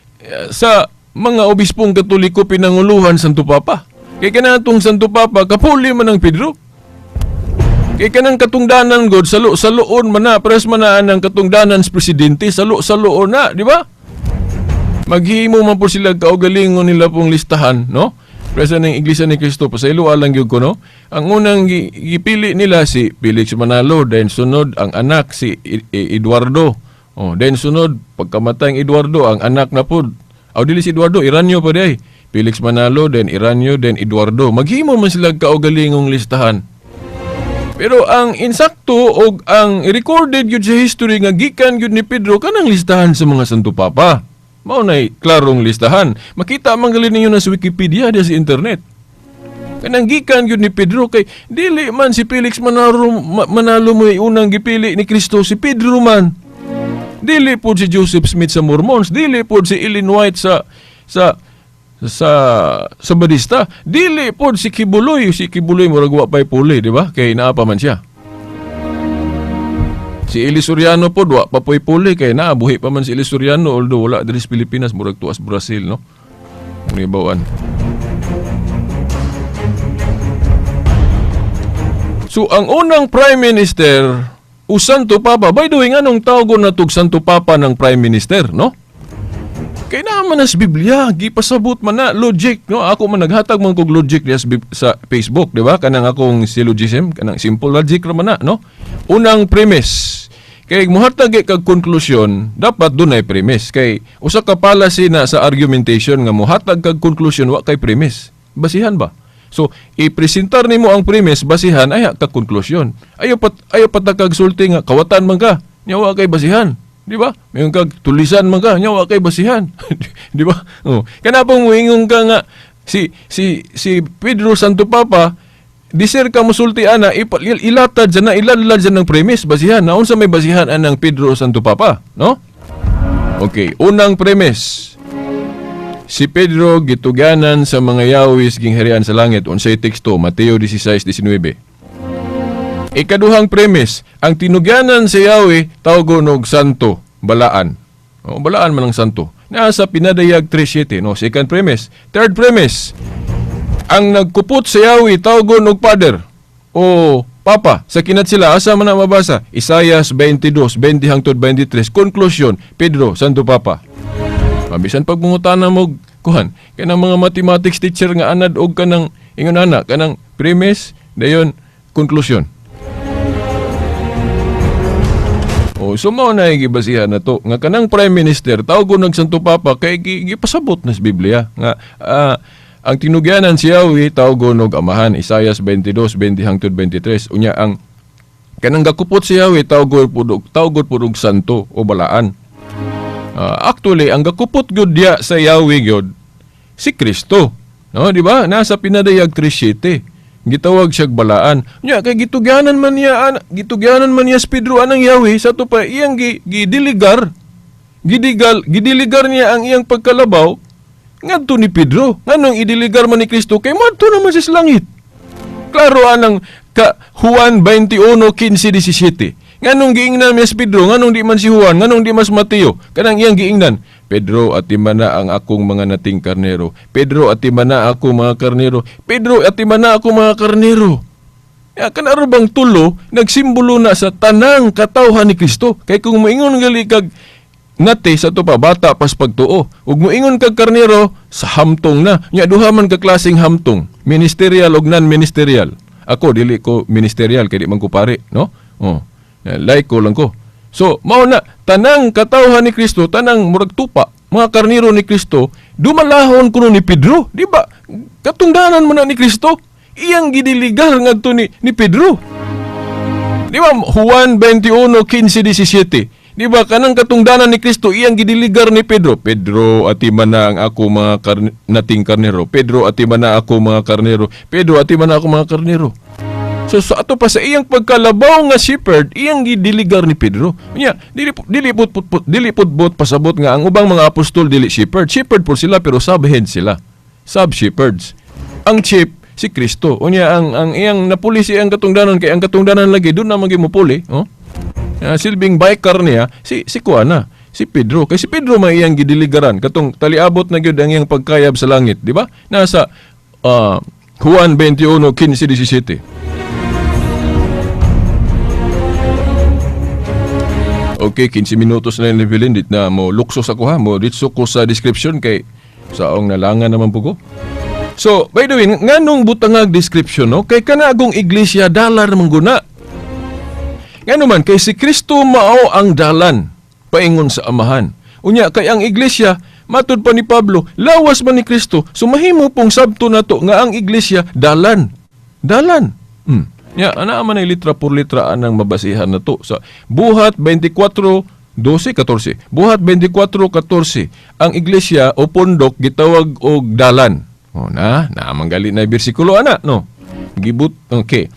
sa mga obispong Katoliko pinanguluhan Santo Papa. Kay kanatong Santo Papa kapuli man ang Pedro. Kay kanang katungdanan god salo-saloon man na, pares man na ang katungdanan sa presidente, salo-saloon na, di ba? Maghimo man po sila kaugalingon nila pong listahan, no? Presa ng Iglesia ni Cristo, pasaylo alang gyud ko, no? Ang unang gipili nila si Felix Manalo, then sunod ang anak si Eduardo. Oh, then sunod pagkamatay ang Eduardo, ang anak na pud. Aw dili si Eduardo, Iranyo pa di ay. Felix Manalo, then Iranyo, then Eduardo. Maghimo man sila kaugalingong listahan. Pero ang insakto og ang recorded gyud sa history nga gikan gyud ni Pedro kanang listahan sa mga Santo Papa. Mao nay klarong listahan. Makita man gali ninyo na sa Wikipedia diya sa internet. Kanang gikan gyud ni Pedro kay dili man si Felix Manalo mo'y unang gipili ni Kristo, si Pedro man. Dili pod si Joseph Smith sa Mormons, dili pod si Ellen White sa sa Badista, dili pod si Kibuloy, si Kibuloy murag wa pay puli, di ba? Kay naa pa man siya. Si Eli Soriano pod wa pa poy puli kay naa buhi pa man si Eli Soriano, although wala diri sa Pilipinas, murag tuas Brazil, no? Ang ibawan. So ang unang Prime Minister o Santo Papa, by the way, nganong tawgon na tog Santo Papa ng Prime Minister, no? Kay naa man sa Biblia, gipasabot man na logic, no? Ako man naghatag man kog logic diya sa Facebook, di ba? Kanang akong syllogism, kanang simple logic ra man na, no? Unang premise, kay muhatag kag konklusyon, dapat dunay premise. Kay usa ka fallacy na sa argumentation nga muhatag kag konklusyon wa kay premise. Basihan ba? So, ipresentar nimo ang premise, basihan ay ka konklusyon. Ayo patakag sulti nga kawatan man ka, nya wa kay basihan. Di ba? Mayon kag tulisan man ka, nya wa kay basihan. Di ba? Oh. Kana pong moingon ka nga si Pedro Santo Papa, diser ka mosulti ana, ilatad dyan na, ilalad dyan ng premise, basihan. Naunsa may basihan anang Pedro Santo Papa, no? Okay, unang premise. Si Pedro gituganan sa mga yawis gingharian sa langit. Unsay teksto? Mateo 16:19. Ikaduhang premise, ang tinugyanan sa Yahweh tawgon og santo, balaan. O, balaan man ang santo. Naa sa Pinadayag 3:7, no? Second premise. Third premise, ang nagkupot sa Yahweh tawgon og father o papa. Sa kinat sila, asa man na mabasa? Isayas 22, 20 hangtod 23. Conclusion, Pedro, Santo Papa. Mabisan pag mangutana mo kuhan kanang mga mathematics teacher nga anad og kanang ingon ana, kanang premise dayon conclusion. O, so mao na gibasihan na to nga kanang prime minister tawgon og Santo Papa kay gipasabot na sa Biblia nga ang tinugyanan si Yahweh tawgon og Amahan, Isayas 22, 20 hangtod 23. Unya ang kanang gakupot si Yahweh tawgon pud og santo o balaan. Actually, ang gakupot gyud diya sa Yahweh gyud si Kristo. No, di ba? Nasa Pinadayag 3:7. Gitawag siyag balaan. Nya kay gitugyanan man niya si Pedro anang Yahweh sa ato pa iyang gidiligar. Gidiligar niya ang iyang pagkalabaw ngadto ni Pedro. Nganong idiligar man ni Kristo kay moadto naman siya sa langit? Klaro anang ka Juan 21:15 17. Nganong giingnan niya si Pedro, nganong di man si Juan, nganong di mas Mateo? Kanang iyang giingnan, "Pedro, atiman na ang akong mga nating karnero. Pedro, atiman na ako mga karnero. Pedro, atiman na ako mga karnero." Ya, kanaro bang tulo, nagsimbolo na sa tanang katawhan ni Kristo. Kay kung moingon gali kag nate sa to pa bata pas pagtuo. Ug moingon kag karnero sa hamtong na. Nya duha man ka klaseng hamtong, ministerial ug non-ministerial. Ako dili ko ministerial kay di man ko pare, no? Oh. Like ko lang ko. So, mao na tanang katawhan ni Kristo, tanang murag tupa, mga karnero ni Kristo, dumalahon kuno ni Pedro, di ba? Katungdanan man na ni Kristo, iyang gidiligar ngadto ni Pedro. Di ba Juan 21, 15, 17? Di ba kanang katungdanan ni Kristo iyang gidiligar ni Pedro? "Pedro, atiman na ang ako mga nating karnero. Pedro, atiman na ako mga karnero. Pedro, atiman na ako mga karnero." So sa ato pa sa iyang pagkalabaw nga shepherd, iyang gidiligar ni Pedro. Nya, dili pud bot pasabot nga ang ubang mga apostol dili shepherd. Shepherd po sila pero subhead sila. Sub shepherds. Ang chief si Kristo. Unya ang iyang napuli si iyang katungdanan kay ang katungdanan lagi doon na magi mopuli, oh. Silbing biker niya si si kuana, si Pedro. Kay si Pedro may iyang gidiligaran katong taliabot na gyud ang iyang pagkayab sa langit, di ba? Nasa Juan 21, 15, 17. Okay, 15 minutos na yung Evelyn. Dit na mo luksos ako ha. Mo ditso ko sa description kay saong nalangan naman po ko. So, by the way, nganong butangag description, no? Kay kanagong iglesia dalar mangguna. Ngano man, kay si Kristo mao ang dalan paingon sa Amahan. Unya, kay ang iglesia, matud pa ni Pablo, lawas man ni Kristo, so mahimo pong sabto nato nga ang iglesia dalan. Dalan. Ya, ana man ay litra por litra anang mabasihan na to. Sa Buhat 24, 12, 14. Buhat 24, 14. Ang iglesia o pondok gitawag og dalan. O na, naamang gali na bersikulo ana, no? Gibut, okay.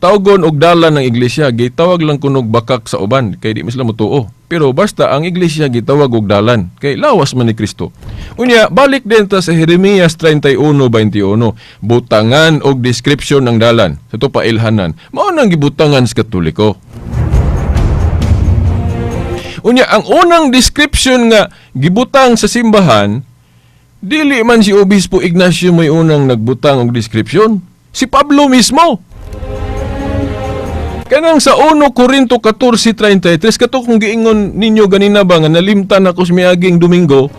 Tawgon og dalan ng iglesia, gitawag lang kunog bakak sa uban kay di man sila motuo. Pero basta ang iglesia gitawag og dalan kay lawas man ni Kristo. Unya, balik din ta sa Jeremias 31:21. Butangan og description ng dalan. Sa to pa ilhanan. Mao nang gibutangan sa Katoliko. Unya, ang unang description nga gibutang sa simbahan, dili man si Obispo Ignacio may unang nagbutang og description. Si Pablo mismo. Kanang sa 1 Korinto 14:33, kato kung giingon ninyo ganina ba nga nalimtan ako sa miaging Domingo,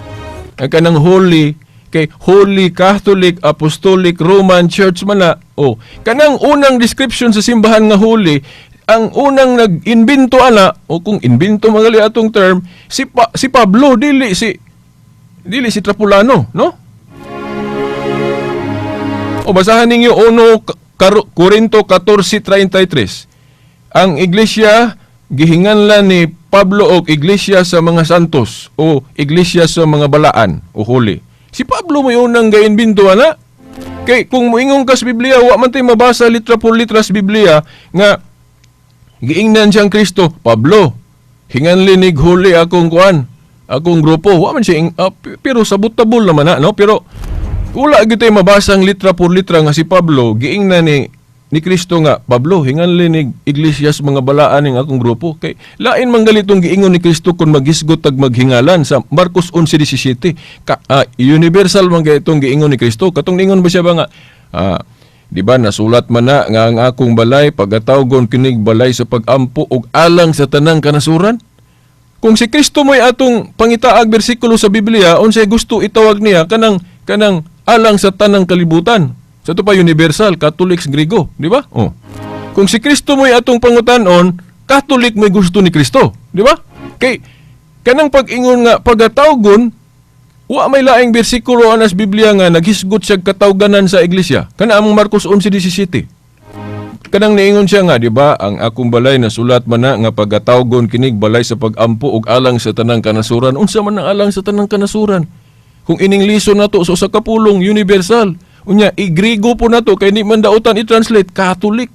ang kanang holy, kay Holy Catholic Apostolic Roman Church man na. Oh, kanang unang description sa simbahan nga holy, ang unang nag-imbento ana, o kung imbento magali atong term, si Pablo, dili si Trapulano, no? O basahan ninyo 1 Korinto 14:33. Ang iglesia gihinganlan ni Pablo og iglesia sa mga santos o iglesia sa mga balaan o holy. Si Pablo may unang gaimbento ana. Kay kung moingon ka sa Biblia, wa man tay mabasa litra por litra sa Biblia nga giingnan siyang Kristo, "Pablo, hinganli nig holy akong kuan, akong grupo." Wa man siya pero sabot-tabol naman na, no? Pero wala gyud tay mabasa ang litra por litra nga si Pablo giingnan ni ni Kristo nga Pablo hinganli ni iglesia sa mga balaan ning akong grupo kay lain man galitong giingon ni Kristo kun maghisgot tag maghingalan sa Marcos 11:17. Universal man gaytong giingon ni Kristo. Katong ningon ba siya ba nga di ba nasulat man na nga ang akong balay pagatawgon kinig balay sa pagampo og alang sa tanang kanasuran? Kung si Kristo mo'y atong pangitaag bersikulo sa Biblia, unsay gusto itawag niya kanang kanang alang sa tanang kalibutan. Sa ito pa universal, Catholics Griego, di ba? Oh. Kung si Kristo mo'y atong pangutanon, Catholic mo'y gusto ni Kristo, di ba? Kay kanang pag-ingon nga pagatawgon, wa may laing bersikulo anas Biblia nga naghisgot siya katawganan sa iglesia. Kana among Marcos 11:17. Kanang niingon siya nga, di ba, ang akong balay nasulat man na nga pagatawgon kinig balay sa pagampo ug alang sa tanang kanasuran. Unsa man ang alang sa tanang kanasuran? Kung iningliso nato so sa kapulong universal. Unya i-Griego po nato kay ni man dautan i-translate Catholic.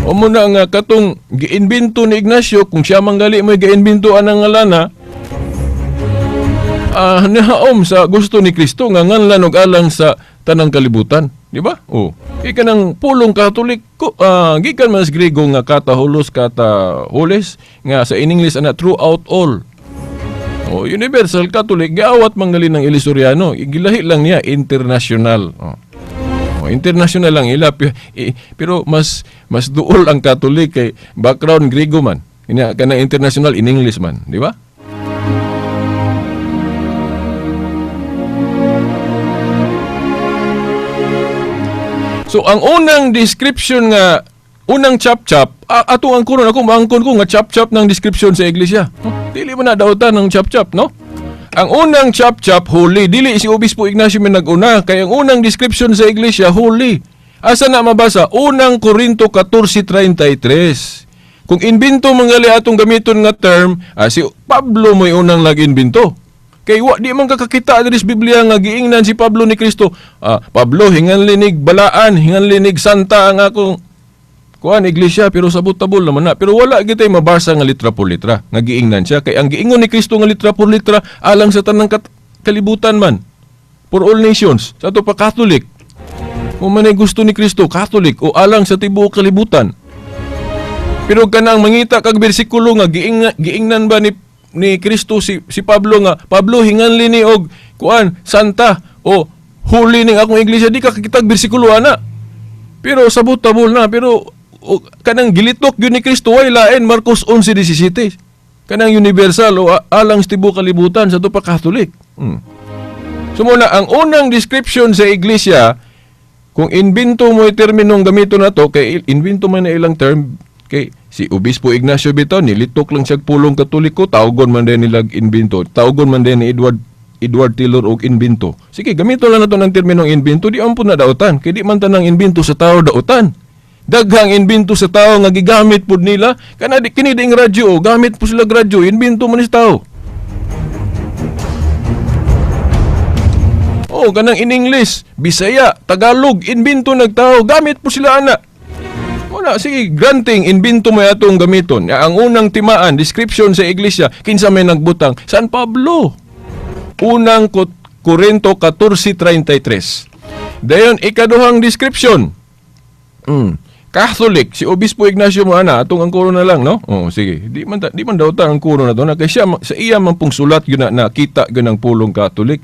O mo na nga katong giimbento ni Ignacio, kung siya manggali mo giimbento anang ngalana, nahaom sa gusto ni Kristo nga nganlan og alang sa tanang kalibutan, di ba? Oh. Kay kanang pulong Katolik ko, gikan man sa Griego nga katahulos katahules nga sa in English ana throughout all. Oh, universal Catholic giawat mangali ng Elisoriano, gilahi lang niya international. Oh. Oh, international lang ila pero mas mas duol ang Catholic kay background Griego man. Inya kanang international in English man, di ba? So ang unang description nga unang chap-chap, atong angkuron ako maangkon ko nga chap-chap ng description sa iglesia. No? Dili man na dautan ng chap-chap, no? Ang unang chap-chap holy, dili si Obispo Ignacio may nag-una kay ang unang description sa iglesia holy. Asa na mabasa? Unang Korinto 14:33. Kung inbento mangali atong gamiton nga term, si Pablo mo'y unang nag-inbento. Kay wa di man kakakita diri sa Biblia nga giingnan si Pablo ni Kristo. Pablo hingan linig balaan, hingan linig santa ang akong kuan iglesia, pero sabot-tabol naman na. Pero wala gitay mabasa nga litra por litra nga giingnan siya kay ang giingon ni Kristo nga litra por litra alang sa tanang kalibutan man. For all nations, sa ato pa Catholic. Kung man ay gusto ni Kristo, Catholic o alang sa tibuok kalibutan. Pero kanang mangita kag bersikulo nga giingnan ba ni Kristo si Pablo nga Pablo hinganli ni og kuan santa o huli ning akong iglesia, di ka kakitag bersikulo ana. Pero sabot-tabol na, pero o, kanang gilitok gyud ni Kristo way lain Marcos 11:17. Kanang universal o alang sa tibuok kalibutan sa pa Catholic. So muna ang unang description sa iglesia, kung inbento mo terminong gamito na to, kay inbento man na ilang term, kay si Obispo Ignacio bitaw nilitok lang siya pulong Katoliko, tawgon man din nila inbento, tawgon man din ni Edward Taylor og inbento. Sige, gamito lang nato ng terminong inbento, di ampun na dautan, kay di man tanang inbento sa tao dautan. Daghang inbento sa tao nga gigamit pud nila, kana di kini ding radyo, gamit po sila radyo, inbento man sa tao. Oh, kanang in English, Bisaya, Tagalog, inbento nagtao, gamit po sila ana. Wala, sige, granting, inbento mo atong gamiton. Ang unang timaan, description sa iglesia, kinsa may nagbutang? San Pablo. Unang Korinto 14:33. Dayon, ikaduhang description. Catholic, si Obispo Ignacio mo ana, atong ang kuro na lang, no? Oh, sige. Di man dautan ang kuro na to, na kay siya sa iya man pong sulat gyud na nakita gyud ang pulong Catholic.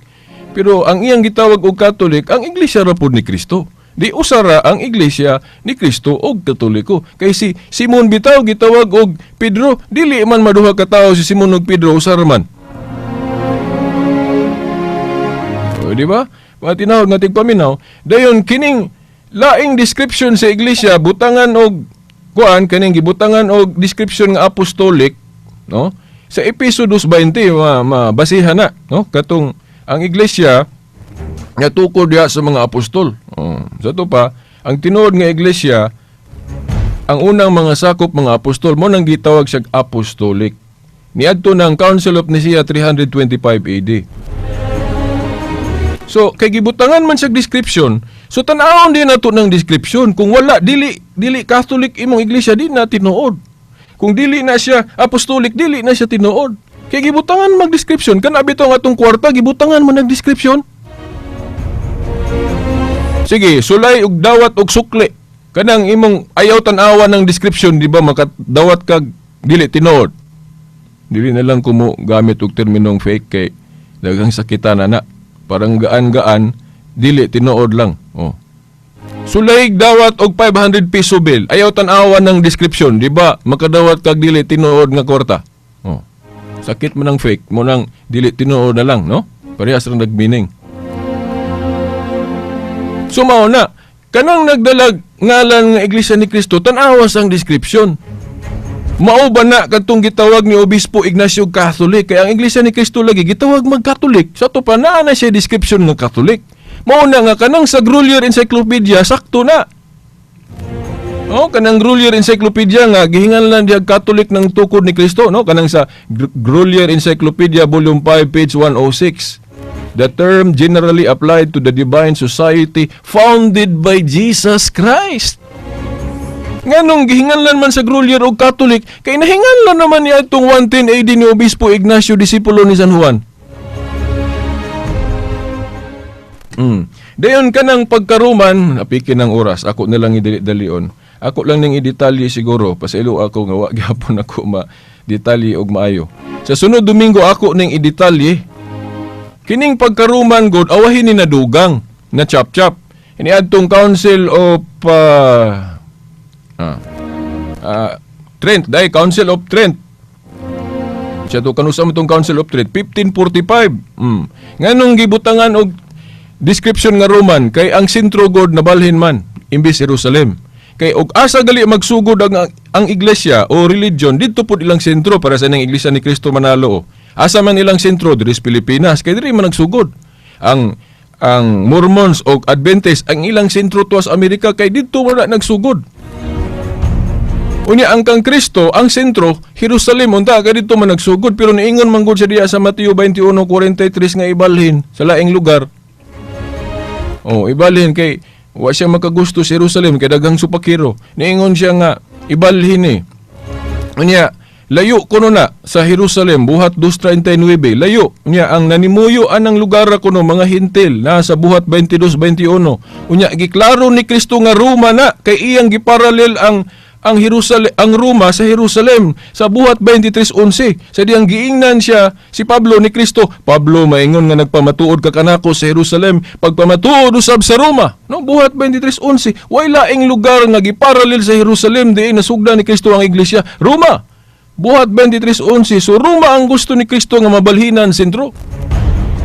Pero ang iyang gitawag og Catholic, ang iglesia ra pud ni Kristo. Di usara ang iglesia ni Kristo og Katoliko. Kay si Simon bitaw gitawag og Pedro, dili man maduha ka tawo si Simon og Pedro, usara man. O, di ba? Mga tinawag nga tigpaminaw, dayon kining laing description sa iglesia butangan og kuan kaning gibutangan og description nga apostolic, no? Sa Episo 2:20 mabasihan na, no? Katong ang iglesia nga tukod diha sa mga apostol. Oh, sa to pa, ang tinuod nga iglesia, ang unang mga sakop mga apostol mo nang gitawag siya apostolic. Niadto ng Council of Nicaea 325 AD. So kay gibutangan man siya description, so tan-awon din nato ng description. Kung wala dili Catholic imong iglesia, di na tinuod. Kung dili na siya apostolic, dili na siya tinuod. Kay gibutangan mag description, kana bitaw ang atong kwarta gibutangan man ng description. Sige, sulay og dawat og sukli. Kanang imong ayaw tan-awa ng description, di ba makadawat kag dili tinuod. Dili na lang kumo gamit og terminong fake kay daghang sakitan ana. Parang gaan-gaan, dili tinuod lang. Oh. Sulay dawat og 500 piso bill. Ayaw tan-awa ng description, di ba? Makadawat kag dili tinuod nga kwarta. Oh. Sakit man ang fake, mo nang dili tinuod na lang, no? Parehas ra nagmeaning. So mao na, kanang nagdalag ngalan nga Iglesia ni Cristo, tan-awa sang description. Mao ba na kadtong gitawag ni Obispo Ignacio Catholic? Kaya ang Iglesia ni Cristo lagi gitawag mag-Catholic. Sa ato pa naa na siya description nga Catholic. Mao na nga kanang sa Grolier Encyclopedia sakto na. Oh, kanang Grolier Encyclopedia nga gihinganlan diha Catholic ng tukod ni Kristo, no? Kanang sa Grolier Encyclopedia Volume 5 page 106. The term generally applied to the divine society founded by Jesus Christ. Nganong gihinganlan man sa Grolier og Catholic, kay nahinganlan naman niya itong 110 AD ni Obispo Ignacio, disipulo ni San Juan. Dayon kanang pagkaruman, apikin ng oras, ako na lang idali-dalion. Ako lang ning i-detalye siguro, pasaylo ako nga wa gyapon ako ma-detalye og maayo. Sa sunod Domingo ako ning i-detalye. Kining pagkaruman god awahin ni nadugang na chap-chap. Iniadtong Council of Trent, dai Council of Trent. Siya to kanusa mo tong Council of Trent 1545. Nganong gibutangan og description nga Roman kay ang sentro god nabalhin man imbes Jerusalem. Kay og asa gali magsugod ang iglesia o religion didto pud ilang sentro para sa nang Iglesia ni Cristo manalo. Asa man ilang sentro diri sa Pilipinas kay diri man nagsugod. Ang Mormons o Adventist ang ilang sentro tuwas Amerika kay didto wala nagsugod. Unya ang kang Kristo ang sentro Jerusalem unta kay didto man nagsugod, pero niingon man gud siya diha sa Mateo 21:43 nga ibalhin sa laing lugar. Oh, ibalhin kay wa siya makagusto sa Jerusalem kay daghang supakiro. Niingon siya nga ibalhin ni. Unya layo kuno na sa Jerusalem buhat 2:39 layo. Unya ang nanimuyo anang lugar kuno mga Hintil na sa buhat 22:21. Unya giklaro ni Kristo nga Roma na kay iyang giparallel ang Jerusalem, ang Roma sa Jerusalem sa buhat 23:11. Sa diyang giingnan siya si Pablo ni Kristo. Pablo maingon nga nagpamatuod ka kanako sa Jerusalem, pagpamatuod usab sa Roma. No, buhat 23:11. Way laing lugar nga giparallel sa Jerusalem diin nasugdan ni Kristo ang iglesia, Roma. Buhat 23:11. So Roma ang gusto ni Kristo nga mabalhinan sentro.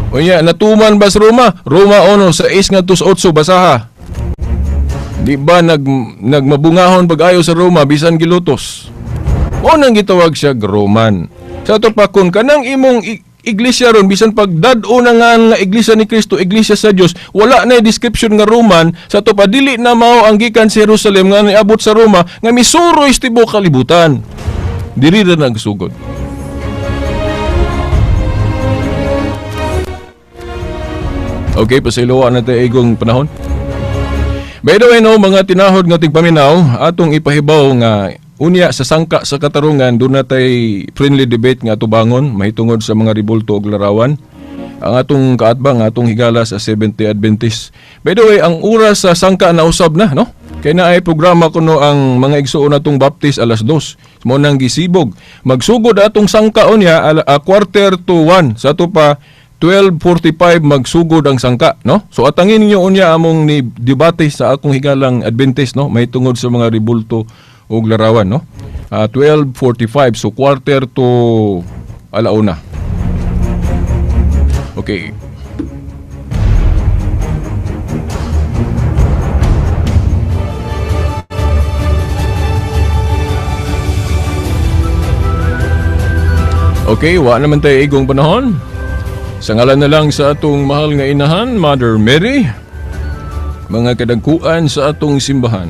Unya natuman ba sa Roma? Roma 1:6-8 basaha. Di ba nagmabungahon pag-ayo sa Roma bisan gilutos? Mao nang gitawag siya Roman. Sa ato pa kun kanang imong iglesia ron bisan pag dad-o na nga nga iglesia ni Kristo, iglesia sa Dios, wala na description nga Roman. Sa ato pa dili na mao ang gikan sa Jerusalem nga niabot sa Roma nga misuroy sa tibuok kalibutan. Diri ra nagsugod. Okay, pasayloa na tayo igong panahon. By the way, no, mga tinahod nga tigpaminaw, atong ipahibaw nga unya sa sangka sa katarungan, doon na tay friendly debate nga atubangon, mahitungod sa mga ribulto og larawan. Ang atong kaatbang, atong higala sa Seventh-day Adventist. By the way, ang oras sa sangka na usab na, no? Kaya na ay programa kuno ang mga igsuon natong Baptist 2:00. Mo nang gisibog. Magsugod atong sangka unya 12:45. Sa ato pa 12:45 magsugod ang sangka, no? So atangin ninyo unya among ni debate sa akong higalang Adventist, no? May tungod sa mga ribulto og larawan, no? 12:45, so 12:45. Okay. Okay, wa naman tayo igong panahon. Sa ngalan na lang sa atong mahal nga inahan, Mother Mary, mga kadagkuan sa atong simbahan.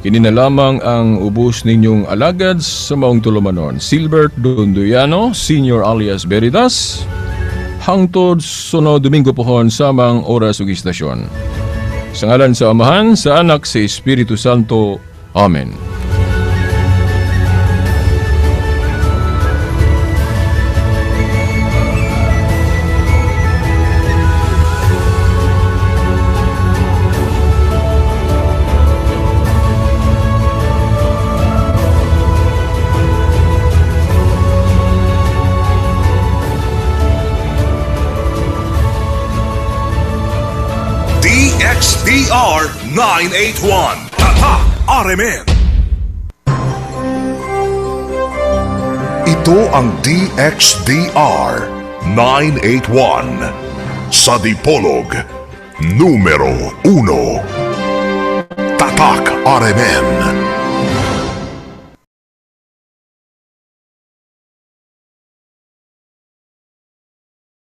Kini na lamang ang ubos ninyong alagad sa maong tulumanon. Silbert Dondoyano, Senior alias Veritas, hangtod sunod Domingo pohon samang oras ug istasyon. Sa ngalan sa Amahan, sa Anak, sa Espiritu Santo. Amen. DXDR 981. Tatak RMN. Ito ang DXDR 981 sa Dipolog, numero 1. Tatak RMN.